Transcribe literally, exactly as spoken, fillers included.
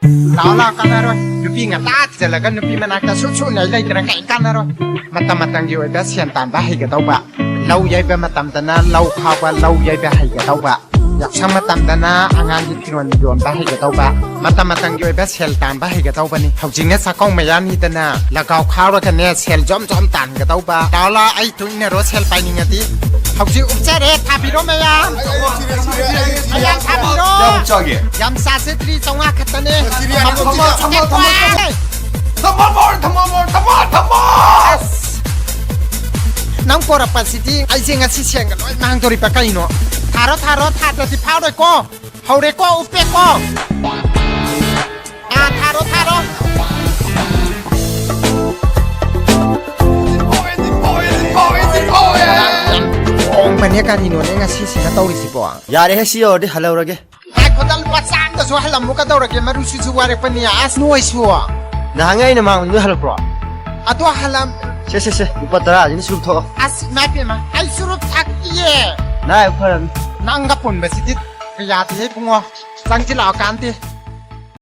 ꯂꯥꯛꯑꯣ, ꯂꯥꯛꯑꯣ, ꯀꯥꯟꯅꯔꯣꯏ꯫ ꯅꯨꯄꯤ ꯉꯟꯇꯥ ꯊꯤꯖꯤꯜꯂꯒ ꯅꯨꯄꯤ ꯃꯅꯥꯛꯇ ꯁꯨꯠ ꯁꯨꯠ ꯂꯩ ꯂꯩꯗꯅ ꯀꯩ ꯀꯥꯟꯅꯔꯣꯏ꯫ ꯃꯇꯝ ꯃꯇꯝꯒꯤ ꯑꯣꯏꯕ ꯁꯦꯟ ꯇꯥꯟꯕ ꯍꯩꯒꯗꯧꯕ꯫ ꯂꯧ ꯌꯩꯕ ꯃꯇꯝꯗꯅ ꯂꯧ ꯈꯥꯎꯕ, ꯂꯧ ꯌꯩꯕ ꯍꯩꯒꯗꯧꯕ꯫ ꯌꯥꯎꯁꯪ ꯃꯇꯝꯗꯅ ꯑꯉꯥꯡꯒꯤ ꯐꯤꯔꯣꯜ ꯌꯣꯟꯕ ꯍꯩꯒꯗꯧꯕ꯫ ꯃꯇꯝ ꯃꯇꯝꯒꯤ ꯑꯣꯏꯕ ꯁꯦꯜ ꯇꯥꯟꯕ ꯍꯩꯒꯗꯧꯕꯅꯤ꯫ ꯍꯧꯖꯤꯛꯅ ꯆꯥꯛꯀꯧ ꯃꯌꯥꯅꯤꯗꯅ ꯂꯒꯥꯎ ꯈꯥꯎꯔꯒꯅꯦ ꯁꯦꯜ ꯖꯣꯝ ꯖꯣꯝ ꯇꯥꯟꯒꯗꯧꯕ꯫ ꯂꯥꯛꯑꯣ, ꯂꯥꯛꯑꯣ, ꯑꯩ ꯇꯨꯃꯤꯟꯅꯔꯣ, ꯁꯦꯜ ꯄꯥꯏꯅꯤꯡꯉꯗꯤ꯫ ꯍꯧꯖꯤꯛ ꯎꯞꯆꯔꯦ, ꯊꯥꯕꯤꯔꯣ ꯃꯌꯥꯝ꯫ ꯃꯌꯥꯝ ꯊꯥꯕꯤꯔꯣ꯫ ꯀꯌꯥꯃꯨꯛ ꯆꯥꯒꯦ? ꯌꯥꯝ ꯆꯥꯖꯗ꯭ꯔꯤ, ꯆꯥꯝꯃꯉꯥ ꯈꯛꯇꯅꯦ꯫ ꯊꯝꯃꯣ, ꯊꯝꯃꯣ, ꯊꯝꯃꯣ, ꯊꯝꯃꯣ, ꯊꯝꯃꯣ꯫ ꯊꯝꯃꯣ, ꯊꯝꯃꯣ, ꯊꯝꯃꯣ, ꯊꯝꯃꯣ, ꯊꯝꯃꯣ꯫ ꯑꯁ! ꯅꯪ ꯄꯣꯔꯛꯄꯁꯤꯗꯤ ꯑꯩꯁꯦ ꯉꯁꯤ ꯁꯦꯟꯒ ꯂꯣꯏ ꯃꯥꯡꯗꯣꯔꯤꯕ ꯀꯩꯅꯣ? ꯊꯥꯔꯣ, ꯊꯥꯔꯣ, ꯊꯥꯗ꯭ꯔꯗꯤ ꯐꯥꯎꯔꯣꯏꯀꯣ꯫ ꯍꯧꯔꯦꯀꯣ, ꯎꯞꯄꯦꯀꯣ꯫ ꯑꯥ, ꯊꯥꯔꯣ, ꯊꯥꯔꯣ꯫ ꯌꯥꯝ ꯄꯣꯡꯕꯅꯦ ꯀꯔꯤꯅꯣꯅꯦ ꯉꯁꯤꯁꯤꯅ ꯇꯧꯔꯤꯁꯤꯕꯣ? ꯌꯥꯔꯦꯍꯦ, ꯁꯤ ꯌꯧꯔꯗꯤ ꯍꯜꯍꯧꯔꯒꯦ꯫ ꯉꯥꯏꯈꯣꯗ, ꯂꯨꯄꯥ ꯆꯥꯝꯗꯁꯨ ꯍꯜꯂꯝꯃꯨ ꯀꯩꯗꯧꯔꯒꯦ? ꯃꯔꯨꯁꯤꯁꯨ ꯋꯥꯔꯛꯄꯅꯤ, ꯑꯁ ꯅꯣꯏꯁꯨ꯫ ꯅꯍꯥꯟꯉꯩ ꯑꯩꯅ ꯃꯥꯡꯕꯗ ꯅꯣꯏ ꯍꯜꯂꯛꯄ꯭ꯔꯣ? ꯑꯗꯣ ꯍꯜꯂꯝ- ꯁꯦ, ꯁꯦ, ꯁꯦ, ꯂꯨꯄꯥ ꯇꯔꯥꯁꯤꯅ ꯁꯨꯔꯨꯞ ꯊꯣꯛꯑꯣ꯫ ꯑꯁ, ꯏꯃꯥ ꯏꯄꯦꯝꯃ, ꯑꯩ ꯆꯨꯔꯨꯞ ꯊꯛꯇꯤꯌꯦ꯫ ꯅꯥꯏ, ꯐꯔꯕꯅꯤ꯫ ꯅꯪꯒ ꯄꯨꯟꯕꯁꯤꯗꯤ ꯌꯥꯗꯦꯍꯦ ꯏꯕꯨꯡꯉꯣ꯫ ꯆꯪꯁꯤꯜꯂꯛꯑꯣ ꯀꯥꯟꯗꯦ꯫